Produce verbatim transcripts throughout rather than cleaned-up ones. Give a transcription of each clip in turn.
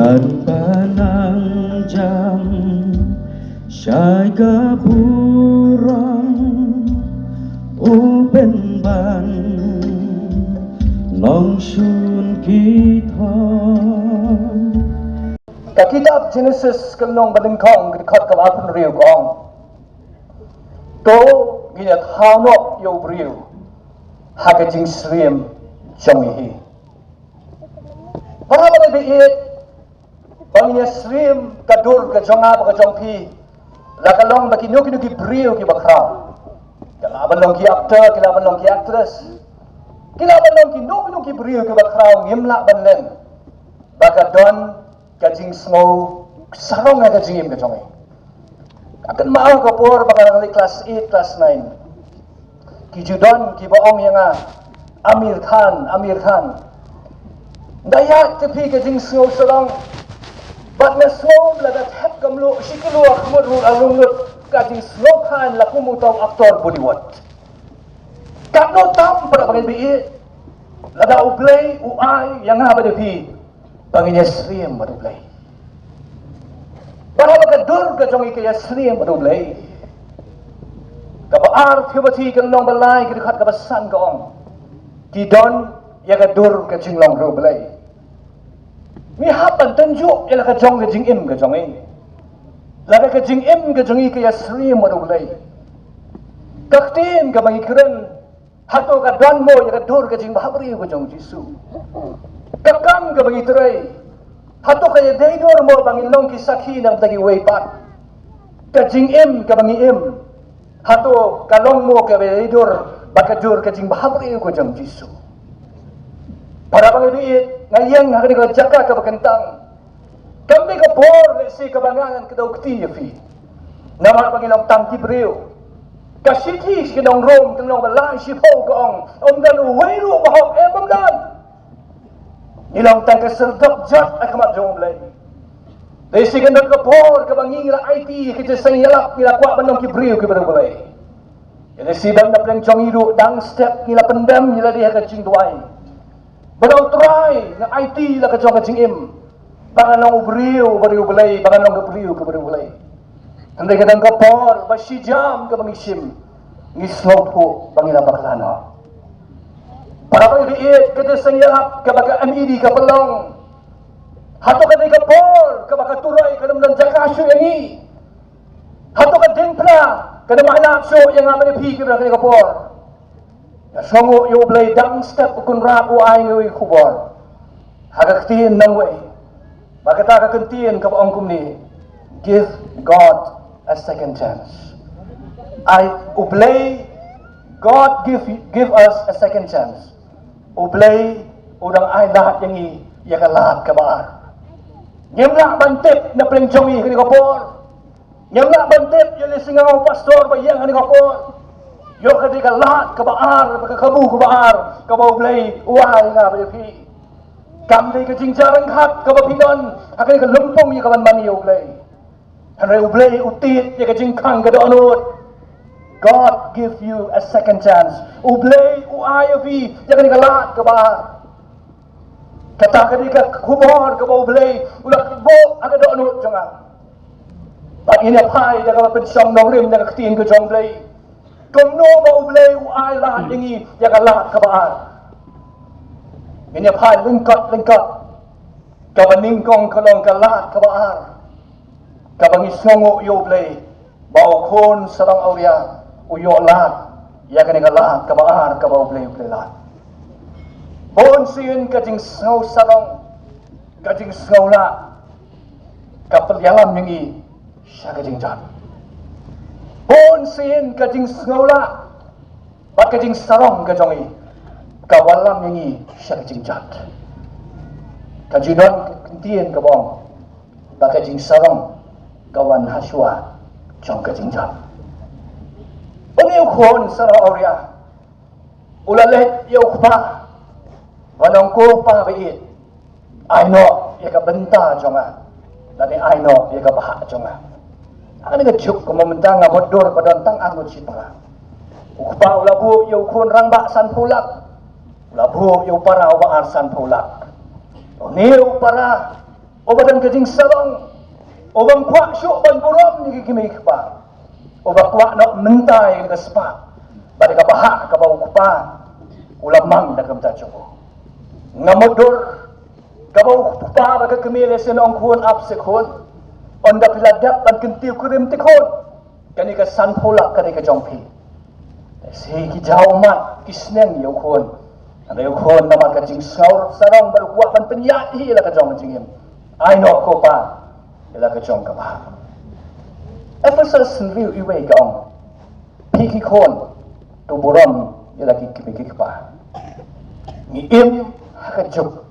Ban ba nang jam shai ka burom u pynban long shun ki thong. Ka kitab Genesis ka lynnong ba nyngkong ka dkhot kaba arphew hynriew ka ong, to ngin ïa thaw noh ïa u briew ha ka jingsyriem jong ngi hi. Para bangeit, ba ngin ïa syriem ka dur ka jong nga bad ka jong phi, la ka long ba kino kino ki briew kiba khraw. Ki lah ban long ki actor, ki lah ban long ki actress, ki lah ban long kino kino ki briew kiba khraw, ngim lah ban len ba ka don ka jingsngew sarong ha ka jingim ka jong ngi. Ka kynmaw ka por ba nga dang leit klas eight, klas nine, ki ju don kiba ong ïa nga, Aamir Khan, Aamir Khan. Nga ïaid te phi ka jingsngew sarong. Bad nga sngew lada thep ka mluh shi kilo ha khmut ruh la rung lut ka jingsngew Khan la kum uta u actor Bollywood. Katno tam para bangeit, lada U Blei u ai ïa nga bad ïa phi ba ngin ïa syriem bad U Blei. Ba haba ka dur ka jong ngi ka ïa syriem bad U Blei, kaba ar Timothi ka lynnong ba lai ka dkhot kaba san ka ong, ki don ïa ka dur ka jinglong U Blei. Ngi hap ban tynjuh ïa la ka jong ka jingim ka jong ngi. Lada ka jingim ka jong ngi ka ïa syriem bad U Blei, ka ktien kaba ngi kren, hato ka don mo ïa ka dur ka jingbhabriew ka jong Jisu? Ka kam kaba ngi trei, hato ka ïa dei dur mo ba ngin long ki sakhi na ka bynta kiwei pat? Ka jingim kaba ngi im, hato ka long mo kaba ïa dei dur bad ka dur ka jingbhabriew ka jong Jisu? Para bangeit, nga ïeng ha kane ka jaka kaba kyntang. Kam dei ka por lehse kaba nga ngan kdew kti ïa phi. Namar ba ngi long tang ki briew. Ka shithi sha ki nong Rom ka lynnong ba lai shiphew ka ong, ym don uwei ruh ba hok, em, ym don. Ngi long tang ka syrdop jot ha khmat jong U Blei. Lehse kan don ka por kaba ngi, ngi la aiti ka jingïalap, ngi la kwah ban long ki briew kiba riewblei. Lehse ban na pdeng jong ngi ruh dang step ngi la pyndem, ngi la dei ha ka jingduwai. Ba, U Trai, nga aiti la ka jong ka jingim ba ngan long u briew uba riewblei, ba ngan long ka briew kaba riewblei. Hynrei ka don ka por ba shi jam kaba ngi shim, ngi sngewthuh ba ngi la bakla noh. Para bangeit, ka jingïalap kaba ka M E D ka pynlong, hato ka dei ka por kaba ka turoi ka dang don jaka shuh ïa ngi? Hato ka diengphna ka dang ai lad shuh ïa nga bad ïa phi kiba ha kane ka por? Nga sngewnguh ïa U Blei, dang step u Kynrad u ai nga ïa u khubor ha ka ktien nongwei, ba kata ka ktien kaba ong kumne: Give God a second chance. Ai, U Blei, God give, give us a second chance. U Blei u dang ai lad ïa ngi ïa ka lad kaba ar. Ngim lah ban tip na pdeng jong ngi ha kane ka por. Ngim lah ban tip ïa lehse nga u pastor ba ïeng ha kane ka por, ïoh ka dei ka lad kaba ar, ka kabu kaba ar kaba U Blei u ai ïa nga bad ïa phi. Kam dei ka jingjaranghat kaba phi don ha kane ka lympung ïa kaban mane ïa U Blei. Hynrei U Blei u tied ïa ka jingkhang ka dohnud. God give you a second chance. U Blei u ai ïa phi ïa kane ka lad kaba ar. Kata ka dei ka khubor kaba U Blei u la buh ha ka dohnud jong nga. Bad ngin ïa phai da kaba pynshong nongrim da ka ktien ka jong U Blei, kumno ba U Blei u ai lad ïa ngi ïa ka lad kaba ar. Ngin ïa phai lyngkot lyngkot. Kaba nyngkong ka long ka lad kaba ar, kaba ngi sngewnguh ïa U Blei ba U Khun sarong awria u ïoh lad ïa kane ka lad kaba ar kaba U Blei u pynlad. Bun sien ka jingsngew sarong, ka jingsngew lah, ka pynïalam ïa ngi sha ka jingjot. Bun sien ka jingsngew lah bad ka jingsarong ka jong ngi ka wallam ïa ngi sha ka jingjot. Ka junom ka ktien kaba ong ba ka jingsarong ka wan hashwa jong ka jingjot. Une U Khun sarong awria u la leit ïa U Kpa ban ong, ko Pa ba ïeit, ai noh ïa ka bynta jong nga, lane ai noh ïa ka bhah jong nga. Ha kane ka juk kumba mynta nga mutdur ba don tang arngut shipara. U Kpa u la buh ïa U Khun rangbah sanphew lak, u la buh ïa u para uba ar sanphew lak. Une u para Uba don ka jingsarong, uba kwah shuh ban burom ïa ki kmie ki kpa, uba kwah noh mynta ïa ka spah bad ïa ka bahah kaba u kpa u la mang da ka bynta jong u. Nga mutdur, kaba u kpa bad ka kmie lehse yn ong, khun, ap seh khun, ynda phi la dep ban kyntiew kurim te khun, kane ka sanphew lak ka dei ka jong phi. Lehse ki jaw ummat, ki sneng ïa u khun. Hynrei u khun namar ka jingsngew sarong bad u kwah ban pynïaid hi ïa la ka jong ka jingim, ai noh ko pa ïa la ka jong ka bahah. Ephesos hynriew, wei ka ong, phi ki khun, to burom ïa la ki kmie ki kpa. Ngi im ha ka juk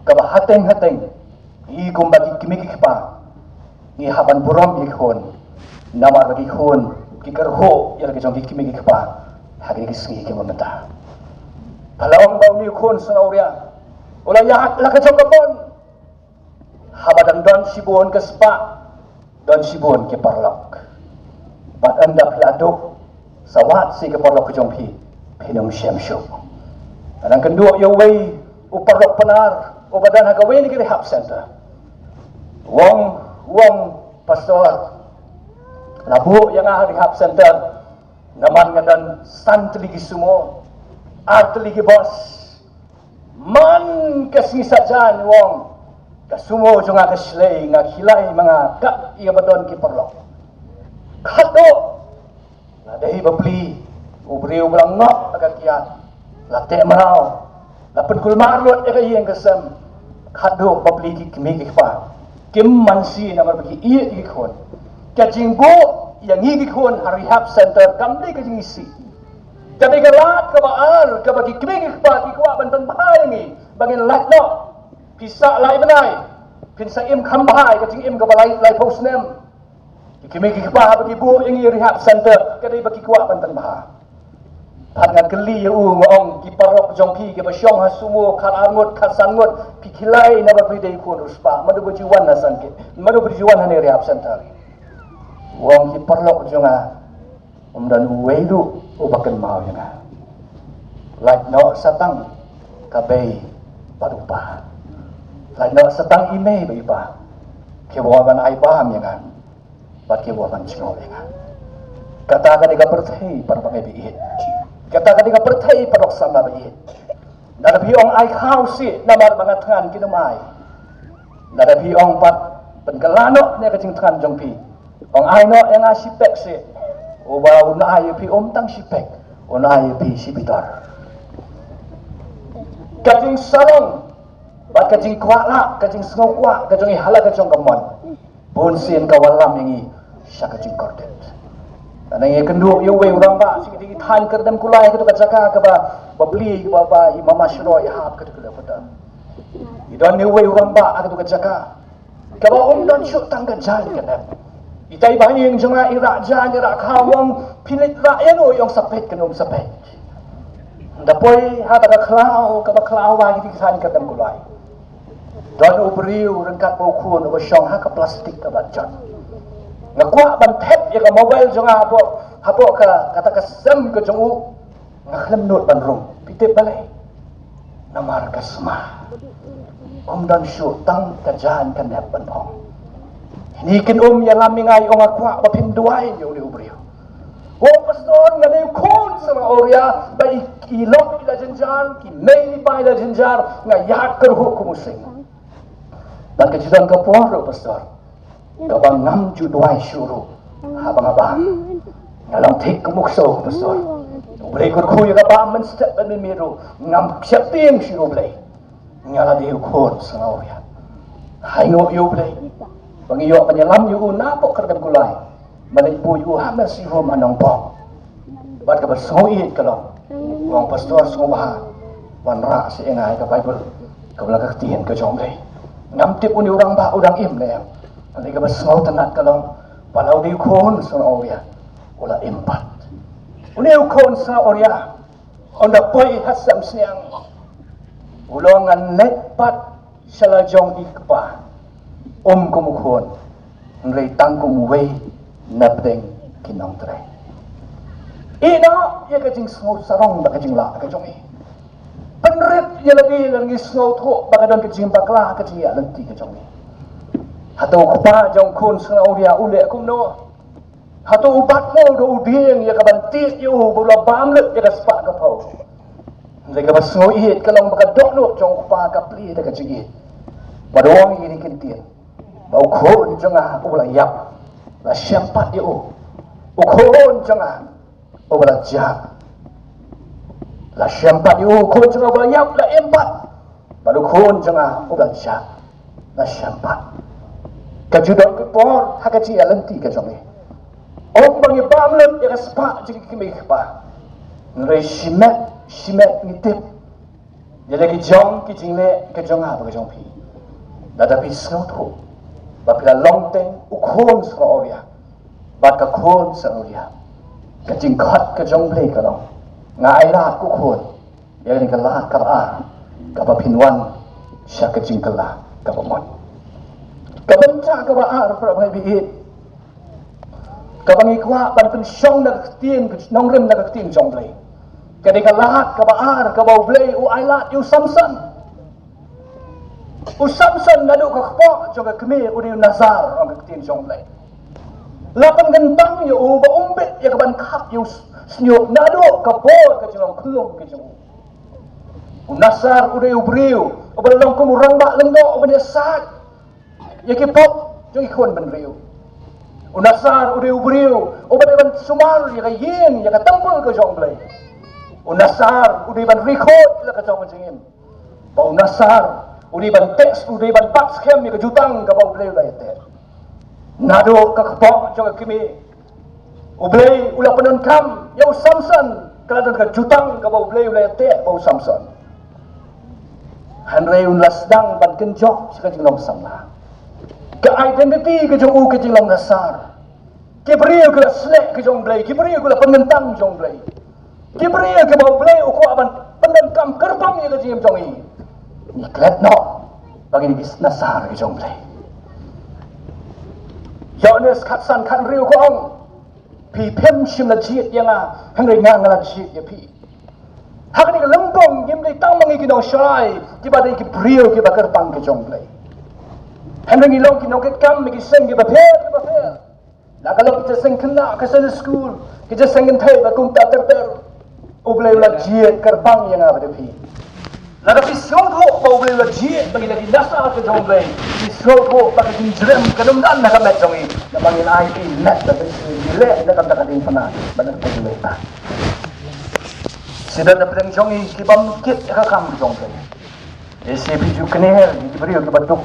kaba hateng hateng, ngi kumba ki kmie ki kpa, ngi hap ban burom ïa ki khun, namar ba ki khun ki kyrhuh ïa la ka jong ki kmie ki kpa ha kine ki sngi kiba mynta. Phi la ong ba une u khun Syngawria u la ïaid la ka jong ka mon, haba dang don shibun ka spah, don shibun ki paralok. Bad ynda phi la duh, sa wad seh ki paralok ka jong phi, phin ym shem shuh. Nga dang kynduh ïa uwei u paralok Pnar uba don ha kawei na ki rehab center. U ong, u ong, pastor, la buh ïa nga ha rehab center namar nga don san tylli ki sumo, ar tylli ki bos. Man ka sngi saitjaiñ, u ong, ka sumo jong nga ka shlei, nga khie lai ma nga kat ïa ba don ki paralok. Khatduh la dei bapli u briew ba la ngop ha ka kiad, la teh mraw, la pynkulmar lut ïa ka ïing ka sem. Khatduh bapli ki kmie ki kpa kim man shi namar ba ki ïeit ïa ki khun. Ka jingbuh ïa ngi ki khun ha rehab center kam dei ka jingisih. Ka dei ka lad kaba ar kaba ki kmie ki kpa ki kwah ban pynbha ïa ngi ba ngin lait noh. Phi sah lai bnai, phin sa im kham bha ïa ka jingim kaba lai, laiphew snem. Ki kmie ki kpa ba ki buh ïa ngi rehab center ka dei ba ki kwah ban pynbha. Bad nga kylli ïa u, nga ong, ki paralok jong phi kiba shong ha sumo khat ar ngut, khat san ngut, phi khie lai na bapli, dei khun riewspah, mano ba ju wan na san ki, mano ba ju wan ha ne rehab center? U ong, ki paralok jong nga, ym don uwei ruh uba kynmaw ïa nga. Lait noh sa tang ka bei bad u pa. Lait noh sa tang i mei bad i pa, kiba wan ban ai bam ïa nga bad kiba wan ban jngoh ïa nga. Kata ka dei ka pyrthei para bangeit ba ïeit. Kata ka dei ka pyrthei para samla ba ïeit. Lada phi ong ai khaw seh namar ba nga thngan, kin ym ai. Lada phi ong pat pynkylla noh ne ka jingthngan jong phi, ong ai noh ïa nga shi pek seh, uba un ai ïa phi ym tang shi pek, un ai ïa phi shi bitor. Ka jingsarong bad ka jingkwah lah, ka jingsngewkwah ka jong ngi ha la ka jong ka mon, bunsien ka wallam ïa ngi sha ka jingkordit. Nga dang ïakynduh ïa uwei u rangbah sha ki thaiñ kyrdem kulai ha katu ka jaka kaba bapli, kaba ba i Mama Shyroi i hap katu ka leh pata. I don ïa uwei u rangbah ha katu ka jaka kaba um don shuh tang ka jaiñ ka nep. Itai ba ïing jong nga i rah jaiñ, i rah khaw, ong, phi leit rah ïano? I ong, sa peit, kan ym sa peit. Nda poi ha ta ka khlaw kaba khlaw ba ki thaiñ kyrdem kulai. Don u briew ryngkat bad u khun uba shong ha ka plastik kaba jot. Nga kwah ban thep ïa ka mobile jong nga hapoh, hapoh ka, kata ka sem ka jong u. Nga khlem nud ban rung. Phi tip balei? Namar ka sma. Ym don shuh tang ka jaiñ ka nep ban phong. Hynrei kin ym ïalam ïa nga, ong, nga kwah ba phin duwai ïa une u briew. Ko pastor, nga dei u khun Syngawria, ba i, i lok i la jynjar, ki mei i pa i la jynjar, nga ïaid kyrhuh kum u sing. Bad ka ju don ka por ruh, pastor, kaba ngam ju duwai shuh ruh haba nga bam. Nga long thik kum u ksew, pastor. U Blei kyrkhu ïa ka bam mynstep mynmiet ruh, ngam sheptieng shuh ïa u Blei. Nga la dei u khun Syngawria. Hynrei ïa u Blei, ba ngi ïoh ban ïalam ïa u napoh kyrdem kulai. Ba leit buh ïa u ha Mercy Home ha Nongpoh. Bad kaba sngew ïeit ka long, u ong, pastor, sngewbha ban rah seh ïa nga ïa ka Baibl, kaba la ka ktien ka jong U Blei. Ngam tip une u rangbah u dang im ne em. Hynrei kaba sngewtynnat ka long, ba la u dei u khun Syngawria u la im pat. Une u khun Syngawria, ynda poi ha sem sniang, u ong, ngan leit pat sha la jong i kpa, ym kum u khun, hynrei tang kum uwei na pdeng ki nongtrei. Ïehnoh ïa ka jingsngew sarong bad ka jinglah ka jong i. Pynrit ïa lade lada ngi sngewthuh ba ka don ka jingbakla ka jingïaid lynti ka jong i. Hato u kpa jong u khun Sngewawria u leh kumno? Hato u bat mo da u dieng ïa ka ban tied ïa u ba u la bam lut ïa ka spah ka phew? Hynrei kaba sngewieit ka long ba ka dohnud jong u kpa ka plie da ka jingïeit. Bad u ong ïa kine ki ktien ba u khun jong nga u la ïap, la shem pat ïa u. U khun jong nga uba la jah, la shem pat ïa u. U khun jong nga uba la ïap, la im pat. Bad u khun jong nga uba la jah, la shem pat. Ka ju don ka por ha ka jingïaid lynti ka jong ngi, ym ba ngi bam lut ïa ka spah jong ki kmie ki kpa. Hynrei shimet shimet ngi tip ïa la ki jong ki jingleh ka jong nga bad ka jong phi. Lada phi sngewthuh ba phi la long teng u khun Sngewawria bad ka khun Sngewawria, ka jingkhot ka jong U Blei ka long, nga ailad ko khun ïa kane ka lad kaba ar, kaba phin wan sha ka jingkylla kaba mut. Ka bynta kaba ar, para bangeit, kaba ngi kwah ban pynshong na ka ktien, nongrim na ka ktien jong U Blei, ka dei ka lad kaba ar kaba U Blei u ailad ïa u Samson. U Samson naduh ka kpoh jong ka kmie u dei u Nazar, ong ka ktien jong U Blei. La pynkyntang ïa u ba um bit ïa ka ban khap ïa u shñiuh naduh ka por ka jinglong khyllung ka jong u. U Nazar u dei u briew uba long kum u rangbah lyngdoh uba ïasaid ïa ki pop jong ki khun bynriew. U Nazar u dei u briew uba dei ban sumar ïa ka ïing, ïa ka templ ka jong U Blei. U Nazar u dei ban ri khuid la ka jong ka jingim. Ba u Nazar u dei ban teh, u dei ban bat skhem ïa ka jutang kaba U Blei u la ïateh. Naduh ka kpoh jong ka kmie, U Blei u la pyndonkam ïa u Samson, ka la don ka jutang kaba U Blei u la ïateh ba u Samson. Hynrei un la sdang ban kynjoh sha ka jinglong samla. Ka identity ka jong u ka jinglong Nazar. Ki briew ki la sleh ka jong U Blei, ki briew ki la pynkyntang jong U Blei, ki briew kiba U Blei u kwah ban pyndonkam kyrpang ïa ka jingim jong ngi. Ngi klet noh ba ngi dei ki Nazar ka jong U Blei. Ïoannis khatsan khathynriew ka ong, phi phim shym la jied ïa nga, hynrei nga nga la jied ïa phi. Ha kane ka lympung ngim dei tang ma ngi ki nongshai kiba dei ki briew kiba kyrpang ka jong U Blei, hynrei ngi long ki nongkitkam ïa ki seng kiba pher kiba pher. La ka long ki jingïaseng khynnah ka Sunday school, ki jingïaseng kynthei bad kumta ter ter, U Blei u la jied kyrpang ïa nga bad ïa phi. Lada phi sngewthuh ba U Blei u la jied ba ngi dei ki Nazar ka jong U Blei, phi sngewthuh ba ka jingjrem kan ym don ha ka met jong ngi, namar ngi la ai ïa ka met ka jong U Blei, ngi leh na ka bynta ka diengphna bad na ka bynta U Blei. Shisha na pdeng jong ngi ki bym kit ïa ka kam jong U Blei. Lehse phi ju kner ïa ki briew kiba duk.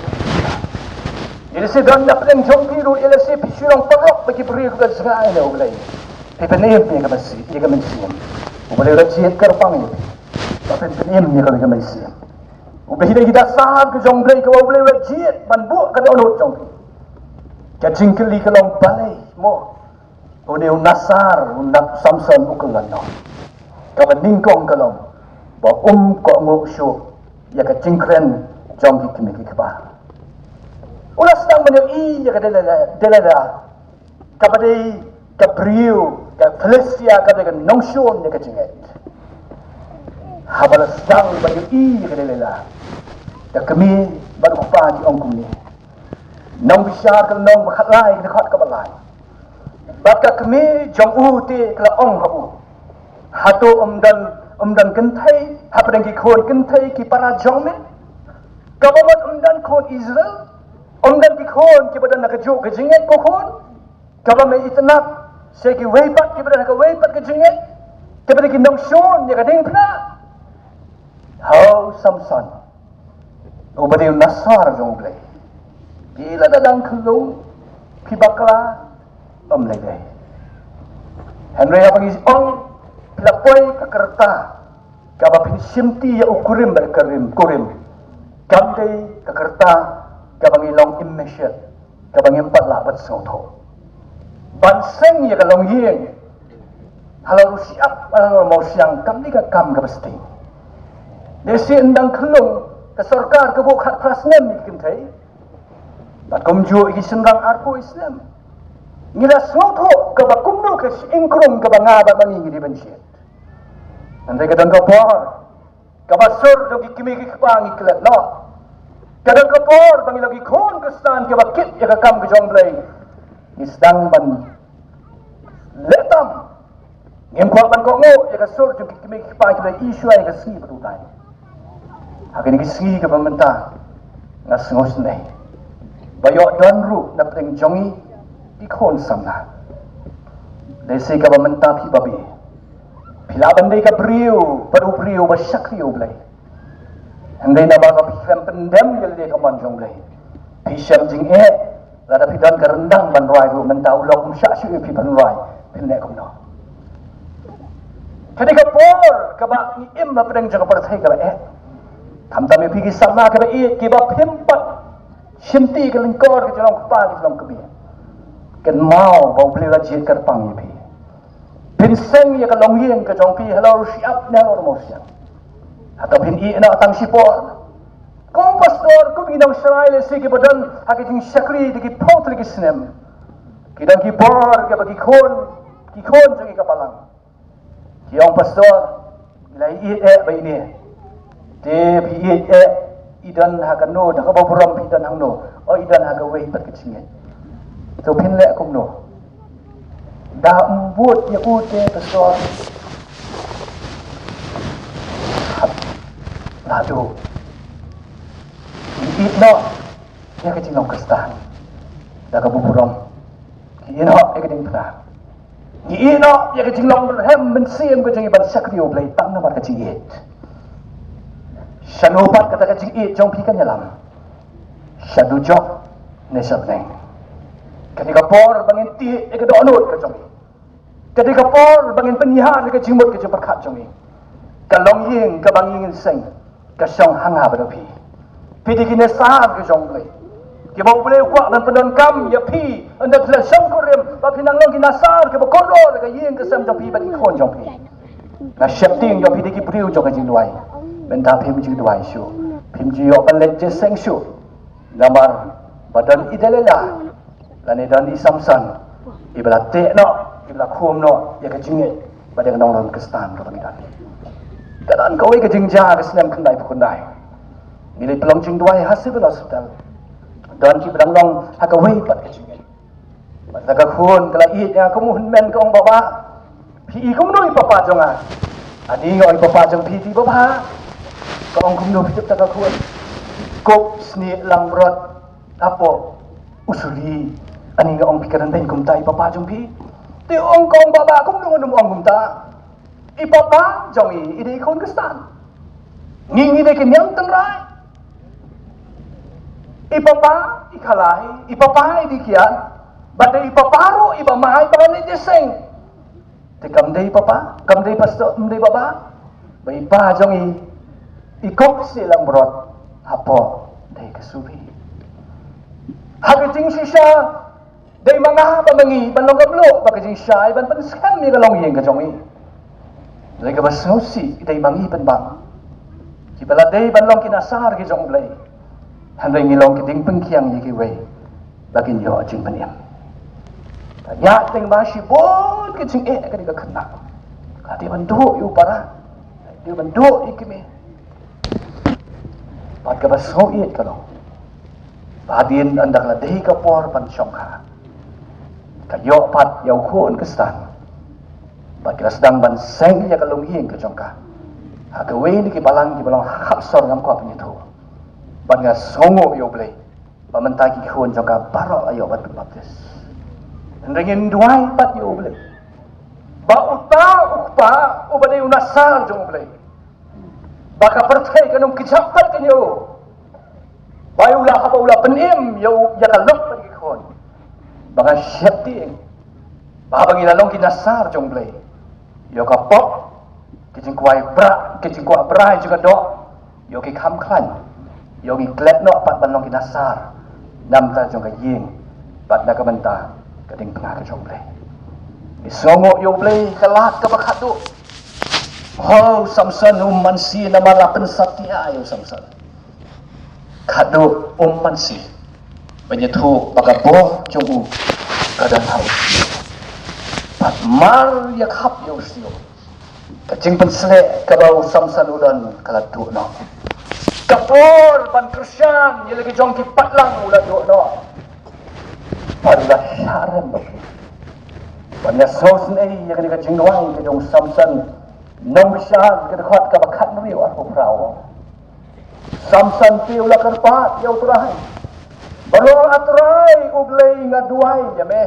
Lehse don na pdeng jong phi ruh, lehse phi ju long paralok bad ki briew kiba jngai na U Blei. Phi pynim ïa ka mynsiem, ïa ka mynsiem. U Blei u la jied kyrpang ïa phi ba phin pynim ïa ka mynsiem. U Blei dei ka Nazar ka jong U Blei kaba U Blei u la jied ban buh ka dohnud jong phi. Ka jingkylli ka long balei mo? Une u Nazar, u Samson u kylla noh. Kaba nyngkong ka long ba um kohnguh shuh ïa ka jingkren jong ki kmie ki kpa. U la sdang ban ïohi ïa ka Delila, Delila, kaba dei ka briew ka Philistia, kaba dei ka nongshun ïa ka jingngeit. Haba la sdang ban ïohi ïa ka Delila, ka kmie bad u kpa ki ong kumne. Nongbishar ka lynnong ba khatlai, ka dkhot kaba lai. Bad ka kmie jong u te ka la ong ha u, hato ym don, ym don kynthei hapdeng ki khun kynthei ki para jong me? Kaba mut ym don khun Israel, ym don ki khun kiba don ha kajuh ka jingngeit ko khun, kaba me itynnad sha kiwei pat kiba don ha kawei pat ka jingngeit, kiba dei ki nongshun ïa ka diengphna? Ho Samson, uba dei u Nazar jong U Blei, phi lada dang khyllung, phi bakla, ym lei dei. Hynrei haba ngi ong phi la poi ka rta kaba phin shimti ïa u Urim bad ka Thummim, Thummim, kam dei ka rta kaba ngi long immersed, kaba ngim pat lah ban sngewthuh. Ban seng ïa ka longïing halor u shyiap, halor u mawsiang, kam dei ka kam kaba sting. Lehse ynda ngi khyllung, ka sorkar ka buh khatphra snem ïa ki kynthei, bad kumjuh ïa ki shynrang arphew snem. Ngi la sngewthuh kaba kumno ka shyieng krung kaba nga bad ma ngi ngi dei ban jied. Hynrei ka don ka por kaba sur jong ki kmie ki kpa ngi klet noh. Ka don ka por ba ngi long ki khun Khristan kiba kit ïa ka kam ka jong U Blei, ngi sdang ban leh tam. Ngim kwah ban kohnguh ïa ka sur jong ki kmie ki kpa kiba ïoh shuwa ïa ka sngi ba duna. Ha kine ki sngi kiba mynta, nga sngewsynei ba ïoh don ruh na pdeng jong ngi ki khun samla. Lehse kaba mynta phi babe, phi lah ban dei ka briew bad u briew ba shakri U Blei. Hynrei namar ba phi khlem pyndem ïa lade ka mon jong U Blei, phi shem jingeh. Lada phi don ka ryndang ban rwai ruh mynta, u lok um shah shuh ïa phi ban rwai, phin leh kumno? Ka dei ka por kaba ngi im ha pdeng jong ka pyrthei kaba eh. Khamtam ïa phi ki samla kiba ïeit, kiba phim pat shimti ka lyngkor ka jinglong kpa ka jinglong kmie, kynmaw ba U Blei u la jied kyrpang ïa phi. Phin seng ïa ka longïing ka jong phi halor u shyiap ne halor u mawsiang. Hato phin ïeh noh tang shipor? Ko pastor, ko nongshakri lehse kiba don ha ka jingshakri da ki phew tylli ki snem, ki don ki bor kiba ki khun, ki khun jong ngi ka balang, ki ong, "Pastor, ngi la ïeit eh ba ine." Te phi ïeit eh, i don ha kano, da kaba burom phi don hangno? O, i don ha kawei pat ka jingngeit. To phin leh kumno? Da ym bud ïa u te, pastor? Hap. Naduh ngi ïeh noh ïa ka jinglong Khristan da kaba burom, ngi ïeh noh ïa ka diengphna, ngi ïeh noh ïa ka jinglong byrhem mynsiem ka jong ngi ban shakri U Blei tang namar ka jingïeit. Shano pat kata ka jingïeit jong phi kan ïalam? Sha dujok ne sha bneng? Ka dei ka por ba ngin tih ïa ka dohnud ka jong ngi. Ka dei ka por ba ngin pynïar ïa ka jingmut ka jingpyrkhat jong ngi. Ka longïing kaba ngi ngin seng ka shong ha nga bad phi. Phi dei ki nasar ki jong U Blei, kiba U Blei u kwah ban pyndonkam ïa phi. Ynda phi la shongkurim, ba phin nang long ki nasar kiba kordor ïa ka ïing ka sem jong phi bad ki khun jong phi. Nga sheptieng ïa phi dei ki briew jong ka jingduwai. Mynta phim ju duwai shuh, phim ju ïoh ban leit jingïaseng shuh. Namar ba don i Delilah lane don i Samson iba la teh noh, iba la khum noh ïa ka jingngeit bad ïa ka nongrim Khristan kaba ngi don. Ka don kawei ka jingjia ka snem khyndaiphew khyndai. Ngi leit pynlong jingduwai ha Civil Hospital. Don kiba dang long ha kawei pat ka jingngeit. Bad kata ka khun ka la ïeit ïa nga kum u hynmen, ka ong, "Baba, phi i kumno ïa i papa jong nga?" "Ani nga ong i papa jong phi te baba." Ka ong, "Kumno phi tip?" Kata ka khun, "Kup snieh langbrot hapoh u suri." "Ani nga ong phi kren beiñ kumta ïa i papa jong phi." Te ong, ka ong, "Baba, kumno ngan ym ong kumta? I papa jong i i dei i khun Khristan. Ngi ngi dei ki niam tynrai. I papa i khalai, i papa i dei kiad. Bad dei i papa ruh iba mai ba ngan leit jingïaseng. Te kam dei papa, kam dei pastor, ym dei baba, ba i pa jong i i kup snieh langbrot hapoh dei ka suri." Ha ka jingshisha, dei ma nga bad ma ngi ban long ka mluh bad ka jingshai ban pynskhem ïa ka longïing ka jong ngi. Hynrei kaba sngewsih, dei ma ngi pynban kiba la dei ban long ki nasar ki jong U Blei. Hynrei ngi long ki diengpyngkiang ïa kiwei ba kin ïoh jingpynim. Ka ïaid teng ba shibun ka jingeh ka dei ka khynnah. Ka dei ban duh ïa u para, ka dei ban duh ïa i kmie. Bad kaba sngewsih ka long, hadien ynda ka la dei ka por ban shongkha, ka ïoh pat ïa u khun Khristan. Bad ka la sdang ban seng ïa ka longïing ka jong ka ha kawei na ki balang kiba long ha Khapsor, ngam kwah pynithuh. Bad nga sngewnguh ïa U Blei ba mynta ki khun jong ka baroh la ïoh ban pynbaptis. Hynrei ngin duwai pat ïa U Blei ba uta u kpa uba dei u nasar jong U Blei, ba ka pyrthei kan ym kjap pat ïa u, ba u la, haba u la pynim ïa u, ïa ka lok bad ki khun, ba nga sheptieng ba haba ngi la long ki nasar jong U Blei, ïoh ka pop, ki jingkwah brai, ki jingkwah brai jong ka doh, ïoh ki kham khlaiñ, ïoh ngi klet noh pat ban long ki nasar na bynta jong ka ïing bad na ka bynta ka diengphna ka jong U Blei. Ngi sngewnguh ïa U Blei ka lad kaba khatduh. Ho, Samson um mansi namar la pynsatia ïa u Samson. Khatduh um mansi ban ïathuh ba ka bor jong u ka don ha u sniew. Bad mar ïa khap ïa u sniew, ka jingpynsleh kaba u Samson u don ka la tuh noh. Ka por ban kyrshan ïa la ki jong ki patlang u la duh noh. Bad u la shah rem bad ki. Ban ïa sngewsynei ïa kane ka jingduwai ka jong u Samson. Nongbishar ka dkhot kaba khathynriew arphew phra. Samson te u la kyrpad ïa U Trai. Bad u ong, A Trai U Blei, nga duwai ïa me.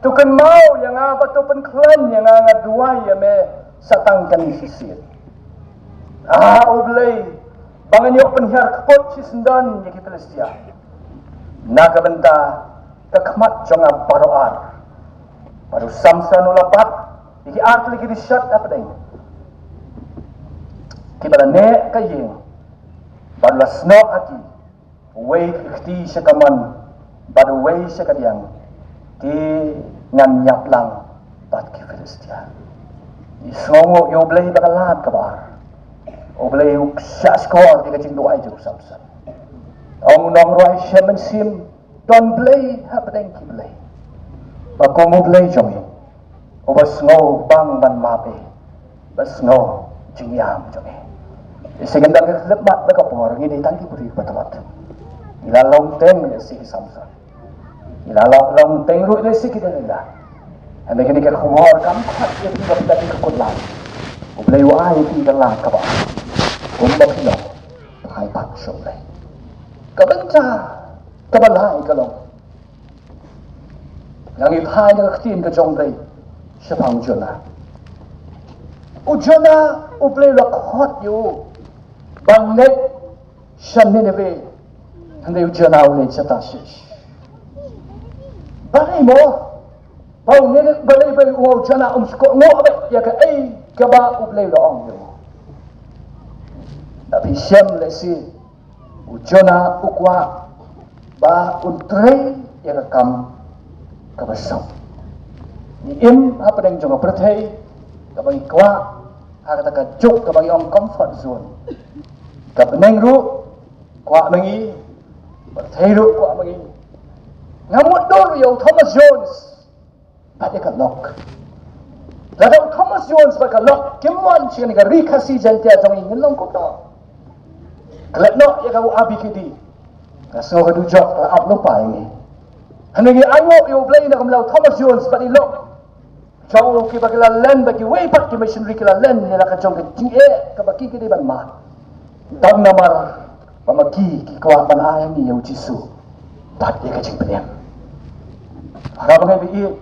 To kynmaw ïa nga bad to pynkhlaiñ ïa nga, nga duwai ïa me sa tang kane shisien. Ah, U Blei, ba ngan ïoh pynhiar kput shisyndon ïa ki Philistia na ka bynta ka khmat jong nga baroh ar. Bad u Samson u la bat ïa ki artylli ki dishot hapdeng kiba la neh ka ïing, bad u la snoh ha ki, uwei ka kti sha kamon bad uwei sha kadiang. Te ngan ïap lang bad ki Philistia. Ngi sngewnguh ïa U Blei ba ka lad kaba ar. U Blei u shah shkor ïa ka jingduwai jong u Samson. Ong u nongrwai, shem mynsiem, don Blei hapdeng ki blei. Ba kum U Blei jong ngi, uba sngew bang ban map ïa, ba sngew jingïam jong ngi. Ïa shi ngi dang khyllipmat da ka por, ngi dei tang ki briew ba tlot. Ngi la long teng ïa shi ki Samson. Ngi la long, long teng ruh ïa shi ki Delilah. Hynrei kane ka khubor kam khot ïa phi ba phi dei ki kut lad. U Blei u ai ïa phi ka lad kaba ar. Kumba phi long, phai pat sha U Blei. Ka bynta kaba lai ka long, ngi phai na ka ktien ka jong U Blei shaphang u Jonah. U Jonah, U Blei u la khot ïa u ban leit sha Nineveh, hynrei u Jonah u leit sha Tarshish. Balei mo? Ba u Nineveh, balei ba u Jonah um shu kohnguh beit ïa kaei kaba U Blei u la ong ïa u? Lada phi shem lehse u Jonah u kwah ba un trei ïa ka kam kaba suk. Ngi im hapdeng jong ka pyrthei kaba ngi kwah ha kata ka juk kaba ngi ong comfort zone. Ka bneng ruh kwah ma ngi, pyrthei ruh kwah ma ngi. Nga mutdur ïa u Thomas Jones bad ïa ka lok. Lada u Thomas Jones bad ka lok kim wan sha kane ka ri Khasi Jaiñtia jong ngi, ngin long kumno? Klet noh ïa ka U A B K D. Nga sngew ka dujok ka la ap lypa ïa ngi. Hynrei ngi ainguh ïa U Blei na ka bynta u Thomas Jones bad i lok jong u, kiba ki la len bad kiwei pat ki missionary ki la len ïa la ka jong ka jingeh kaba ki ki dei ban mad. Tang namar ba ma ki ki kwah ban ai ïa ngi ïa u Jisu bad ïa ka jingpynim. Para bangeit ba ïeit,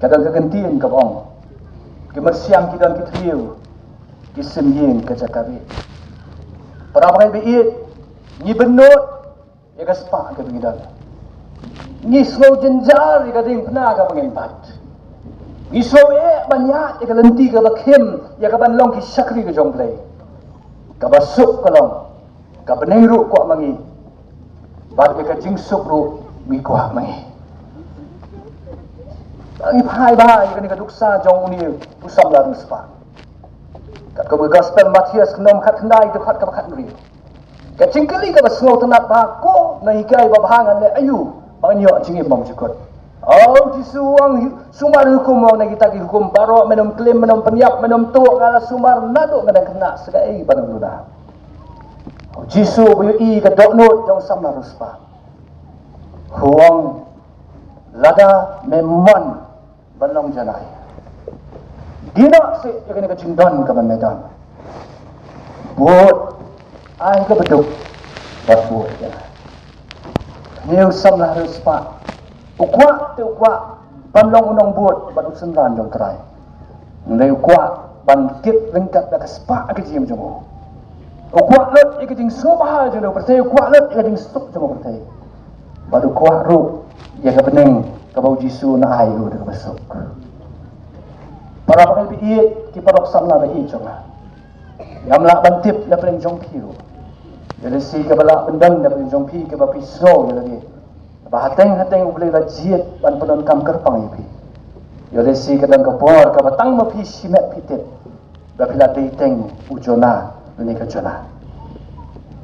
ka don ka ktien kaba ong, ki myrsiang ki don ki thriew, ki sim ïing ka jaka rieh. Para bangeit ba ïeit, ngi bynnud ïa ka spah kaba ngi don. Ngi sngew jynjar ïa ka diengphna kaba ngin bat. Ngi sngew eh ban ïaid ïa ka lynti kaba khim, ïa kaban long ki shakri ka jong U Blei. Kaba suk ka long, ka bneng ruh kwah ma ngi, bad ïa ka jingsuk ruh ngi kwah ma ngi. Ngi phai bha ïa kane ka nuksa jong une u samla riewspah. Kat kaba Gospel Mathaios ka lynnong khatkhyndai, dkhot kaba khathynriew. Ka jingkylli kaba sngewtynnat bha, ko nonghikai babha, ngan leh aïu ba ngan ïoh jingim bymjukut? O Jisu u ong, sumar hukum, u ong na kita ki hukum baroh, men ym klim, men ym pynïap, men ym tuh, nga la sumar naduh nga dang khynnah, sa kaei ba ngan luna? O Jisu ba ïohi ka dohnud jong u samla riewspah, u ong, lada me mon ban long janai, die noh seh ïa kane ka jingdon kaba me don. Bud, ai kaba duk bad bud ïa nga. Une u samla riewspah, u kwah te u kwah ban long u nongbud bad u synran jong U Trai. Hynrei u kwah ban kit ryngkat da ka spah ka jingim jong u. U kwah lut ïa ka jingsngewbha jong u pyrthei, u kwah lut ïa ka jingsuk jong u pyrthei. Bad u kwah ruh ïa ka bneng kaba u Jisu u ai ïa u da kaba suk. Para bangeit ba ïeit, ki paralok samla ba ïeit jong nga, ngam lah ban tip na pdeng jong phi ruh. Ïoh lehse kaba lah ban don na pdeng jong phi kaba phi sngew ïa lade ba hateng hateng U Blei u la jied ban pyndonkam kyrpang ïa phi. Ïoh lehse ka don ka por kaba tang ma phi shimet phi tip ba phi la dei teng u Jonah lane ka Jonah.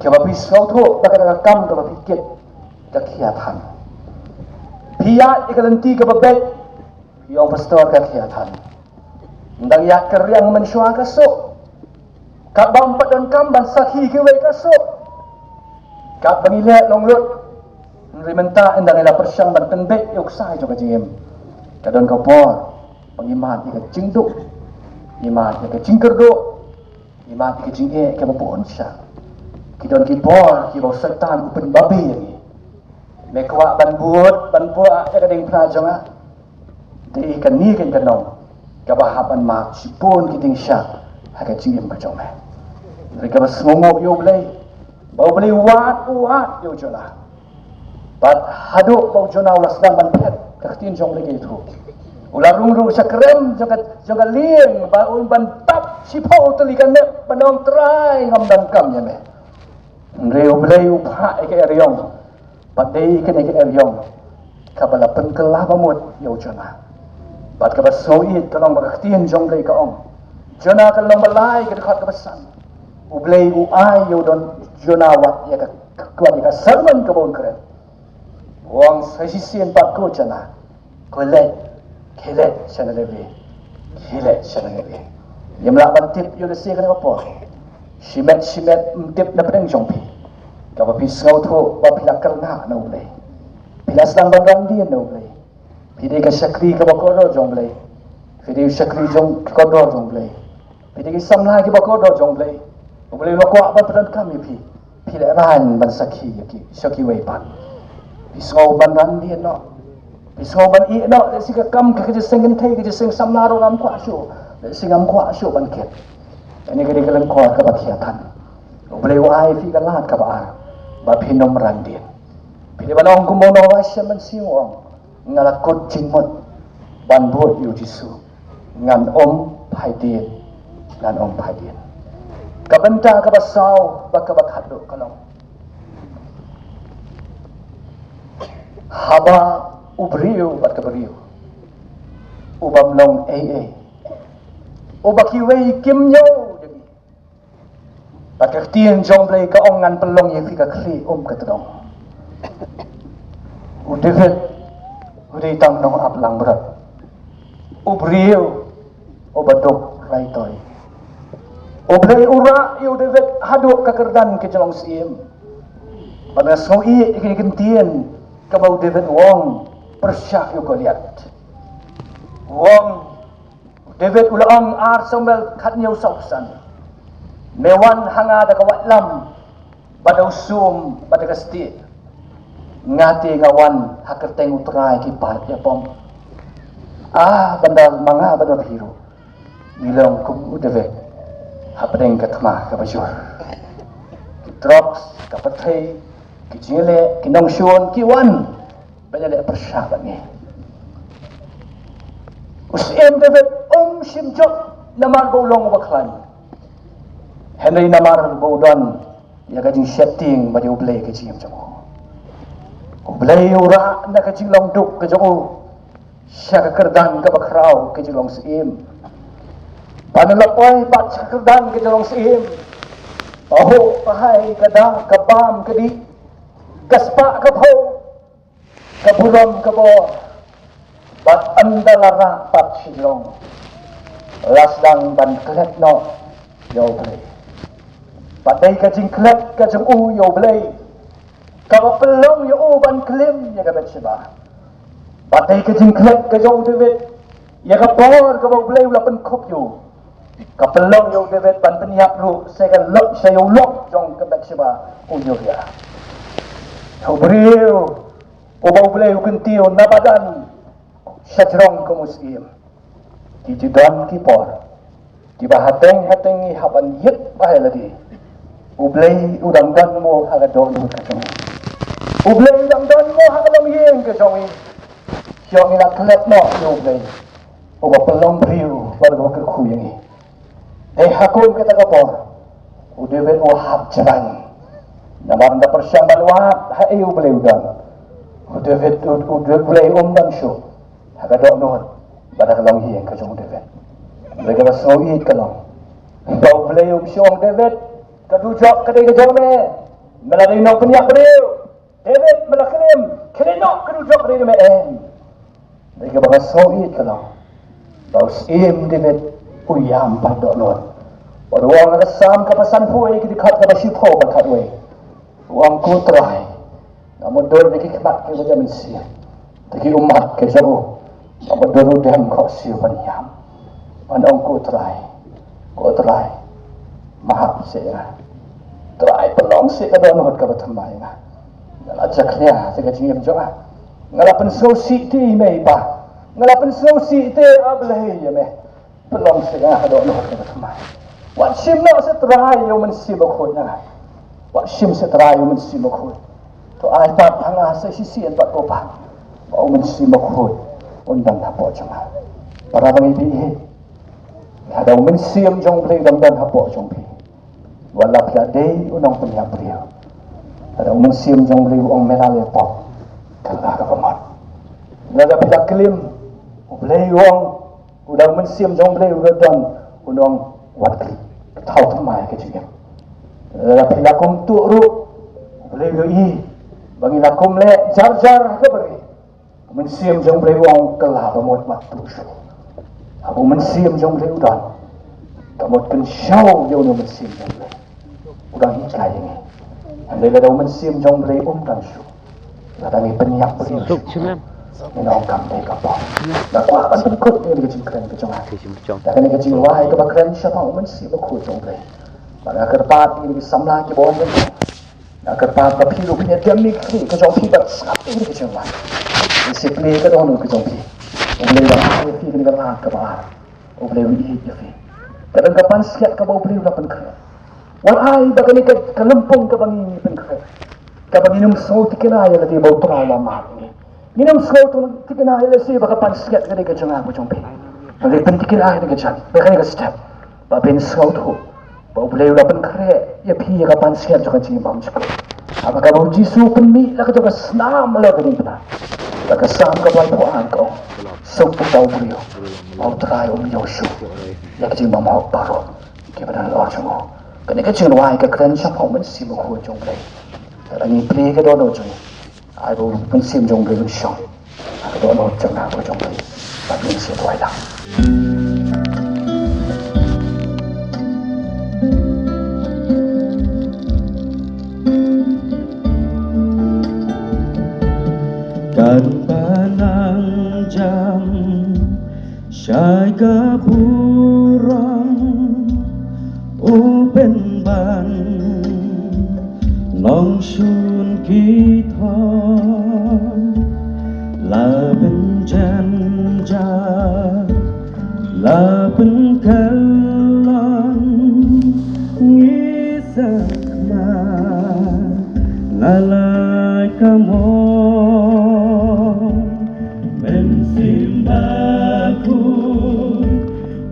Kaba phi sngewthuh ba kata ka kam kaba phi kit ka khia than. Phi ïaid ïa ka lynti kaba beit, phi ong, Pastor, ka khia than. Ym dang ïaid ka riang mynshuwa ka suk. Katba ym pat donkam ban sakhi kiwei ka suk. Katba ngi leh long lut. Hynrei mynta ynda ngi la pyrshang ban pynbeit ïa u ksai jong ka jingim, ka don ka por ba ngi mad ïa ka jingduk, ngi mad ïa ka jingkyrduh, ngi mad ïa ka jingeh kaba bun sha. Ki don ki por kiba u Soitan u pynbabe ïa ngi. Me kwah ban bud ban bud ïa ka diengphna jong nga. Dei kane ka nong kaba hap ban mad shibun ki diengshah ha ka jingim ka jong me. Hynrei kaba sngewnguh ïa U Blei, ba U Blei u wad, u wad ïa u Jonah. Bad haduh ba u Jonah u la sdang ban phet, ka ktien jong U Blei ka ïathuh, u la rung rung sha krem jong ka, jong ka lieng, ba un ban tap shiphew tylli ka nep, ban ong, Trai, ngam donkam ïa me. Hynrei U Blei u phah ïa ka eriong. Bad dei kane ka eriong kaba la pynkylla ba mut ïa u Jonah. Bad kaba sngewbha ka long ba ka ktien jong U Blei ka ong, Jonah ka lynnong ba lai ka dkhot kaba san. U Blei u ai ïa u don Jonah wat ïa ka, wat ïa ka sermon kaba un kren. U ong, sa shisien pat ko Jonah, khie leit, khie leit sha Ninive, khie leit sha Ninive. Ngim lah ban tip ïa u lehse kane ka por. Shimet shimet ym tip na pdeng jong phi. Kaba phi sngewthuh ba phi la kyrnah na U Blei, phi la sdang ban ran dien na U Blei. Phi dei ka shakri kaba kordor jong U Blei. Phi dei u shakri jong, kordor jong U Blei. Phi dei ki samla kiba kordor jong U Blei. U Blei u la kwah ban pyndonkam ïa phi. Phi lehrain ban sakhi ïa ki, sha kiwei pat. Phi sngew ban ran dien noh. Phi sngew ban ïeh noh, lehse ka kam ka, ka jingïaseng kynthei, ka jingïaseng samla ruh ngam kwah shuh. Lehse ngam kwah shuh ban kit. Kane ka dei ka lyngkor kaba khia than. U Blei u ai phi ka lad kaba ar ba phin ym ran dien. Phi dei ban ong kumba u nongrwai Salm u ong, nga la kut jingmut ban bud ïa U Jisu. Ngan ym phai dien, ngan ym phai dien. Ka bynta kaba saw bad kaba khatduh ka long, haba u briew bad ka briew u bym long ei ei, uba kiwei kim ñiew da ngi. Bad ka ktien jong U Blei ka ong, ngan pynlong ïa phi ka khlieh um ka tdong. U David u dei tang nongap langbrot, u briew uba duk raitoi. U Blei u rah ïa u David haduh ka kyrdan ka jinglong syiem. Bad nga sngew ïeit ïa kine ki ktien kaba u David u ong pyrshah ïa u Goliath. U ong, David u la ong, Ar Samuel khathynñiew sawphew san, me wan ha nga da ka waitlam bad da u sum bad da ka stieh. Nga te nga wan ha kyrteng U Trai ki paid ïapom. Ah, ban da ma nga bad ma phi ruh, ngi long kum u David hapdeng ka thma kaba jur. Ki drugs, ka pyrthei, ki jingïaleh, ki nongshun ki wan ban ïaleh pyrshah bad ngi. U Syiem David um shym jop namar ba u long uba khlaiñ, hynrei namar ba u don ïa ka jingsheptieng bad ïa U Blei ka jingim jong u. U Blei u rah na ka jinglong duk ka jong u sha ka kyrdan kaba khraw ka jinglong syiem. Ban ïa la poi pat sha ka kyrdan ka jinglong syiem, ba huh ba hai, ka dak ka bam ka dih, ka spah ka phew, ka burom ka bor, bad ynda la rah pat shajrong, la sdang ban klet noh ïa U Blei. Bad dei ka jingklet ka jong u ïa U Blei kaba pynlong ïa u ban klim ïa ka Bathsheba. Bad dei ka jingklet ka jong u David ïa ka por kaba U Blei u la pynkup ïa u, ka pynlong ïa u David ban pynïap ruh sa ka lok, sa ïa u lok jong ka Bathsheba, u Uriah. U briew uba U Blei u kyntiew na badan shajrong kum u syiem. Ki ju don ki por kiba hateng hateng ngi hap ban ïit bha ïa lade. U Blei u dang don mo ha ka dohnud ka jong ngi? U Blei u dang don mo ha ka longïing ka jong ngi? Shuh ngi la klet noh ïa U Blei uba pynlong briew bad uba kyrkhu ïa ngi. Te ha kum kata ka por u David u hap jrang. Namar ynda pyrshang ban wad ha ei U Blei u don, u David, u, u Blei um don shuh ha ka dohnud bad ha ka longïing ka jong u David. Hynrei kaba sngewbha ka long ba U Blei um shym ong, David, ka dujok ka dei ka jong me. Me la dei nongpynïap briew. David, me la klim, khleh noh ka dujok ka dei na me, em. Dei kaba nga sngewbha ka long ba u Syiem David u ïam pat dohnud. Bad u ong ha ka Salm kaba sanphew, ka dkhot kaba shiphew bad khatwei, u ong, Ko Trai, nga mutdur da ki khmat kiba ïa mynsiem, da ki ummat ki jong u nga mutdur u dem khohsiew ban ïam. Ban ong, Ko Trai, Ko Trai, map seh ïa nga. Trai, pynlong seh ka dohnud kaba thymmai ïa nga. Nga la jakhlia seh ka jingim jong nga. Nga la pynsngewsih te ïa i mei i pa. Nga la pynsngewsih te, A Blei, ïa me. Pynlong seh ïa nga ka dohnud kaba thymmai. Wat shim noh seh Trai ïa u Mynsiem Bakhuid na nga. Wat shim seh Trai ïa u Mynsiem Bakhuid. To ai pat ha nga sa shisien pat ko Pa, ba u Mynsiem Bakhuid un don hapoh jong nga. Para bangeit, lada u Mynsiem jong u Blei u dang don hapoh jong phi, wat la phi la dei u nongpynïap briew, lada u Mynsiem jong u Blei u ong, me la leh pop, kylla kaba mut. Lada phi la klim, u Blei u ong, lada u Mynsiem jong u Blei u don, un ong, wat klim, thaw thymmai ka jingim. Lada phi la kumtuh ruh, u Blei u ïohi ba ngi la kum leh jar jar ha ka bri. U Mynsiem jong u Blei u ong, kylla ba mut, wat tuh shuh. Haba u Mynsiem jong u Blei u don, ka mut kynshew ïa une u Mynsiem jong u Blei u dang hikai ïa ngi. Hynrei lada u Mynsiem jong u Blei um don shuh, lada ngi pynïap briew shuh, ngin ong kam dei ka pop. Nga kwah ban pynkut ïa kane ka jingkren ka jong nga da kane ka jingrwai kaba kren shaphang u Mynsiem Bakhuid jong u Blei. Bad nga kyrpad ïa kine ki samla kiba wan ban Nga kyrpad ba phi ruh phin ïa dem ïa ki kjat ka jong phi bad sngap ïa ki jingwan. Ïa sngap ïa ka dohnud ka jong phi. U Blei u la ai ïa phi kane ka lad kaba ar. U Blei u ïeit ïa phi. Ka don ka pansngiat kaba U Blei u la pynkhreh. Wat ai ba kane ka, ka lympung kaba ngi pynkhreh, kaba ngin ym sngew thikna ïa lade ba U Trai u la mad ïa ngi. Ngin ym sngew thikna ïa lade ba ka pansngiat ka dei ka jong nga ka jong phi. Hynrei pynthikna ïa kane ka jait, ïa kane ka step. Ba phin sngewthuh ba U Blei u la pynkhreh ïa phi ïa ka pansngiat jong ka jingbymjukut. Haba kaba U Jisu u pynmih la ka jong ka snam halor ka diengphna. Bad ka Salm kaba laiphew ar ka ong, suk uta u briew ba U Trai um ïoh shuh ïa ki jingbymhok baroh kiba don halor jong u. Kane ka jingrwai ka kren shaphang U Mynsiem Bakhuid jong U Blei. Lada ngi plie ka dohnud jong ngi, ai ba U Mynsiem jong U Blei un shong ha ka dohnud jong nga bad jong phi. Bad ngin sa duwai lang. Kan ba nang jam shai ka burom u pynban nongshun ki thong, la pynjan ja, la pynkyllon ngi sa khmat, la lai ka mong. Mynsiem Bakhuid,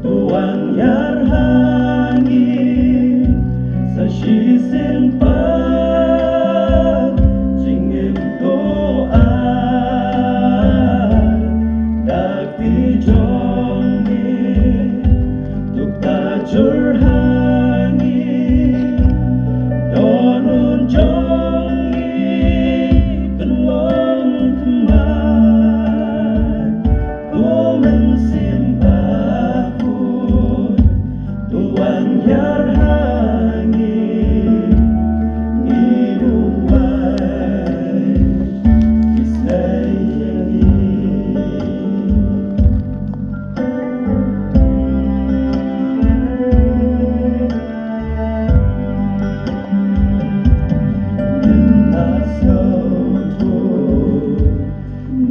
to wan hiar ha ngi sa shisien pat, jingim to ai da kti jong ngi. To kjur ha ngi, dohnud jong ngi kan long thymmai. Ko Mynsiem Bakhuid, to wan hiar ha ngi, ngi duwai, isynei ïa ngi. Ngim la sngewthuh,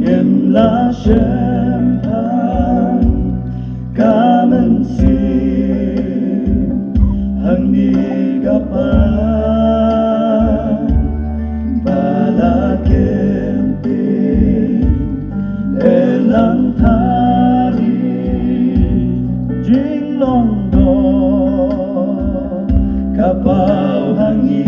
ngim la shemphang, ka mynsiem hangne ka pan ba la kyntien, e Langthari jinglong doh, ka paw ha ngi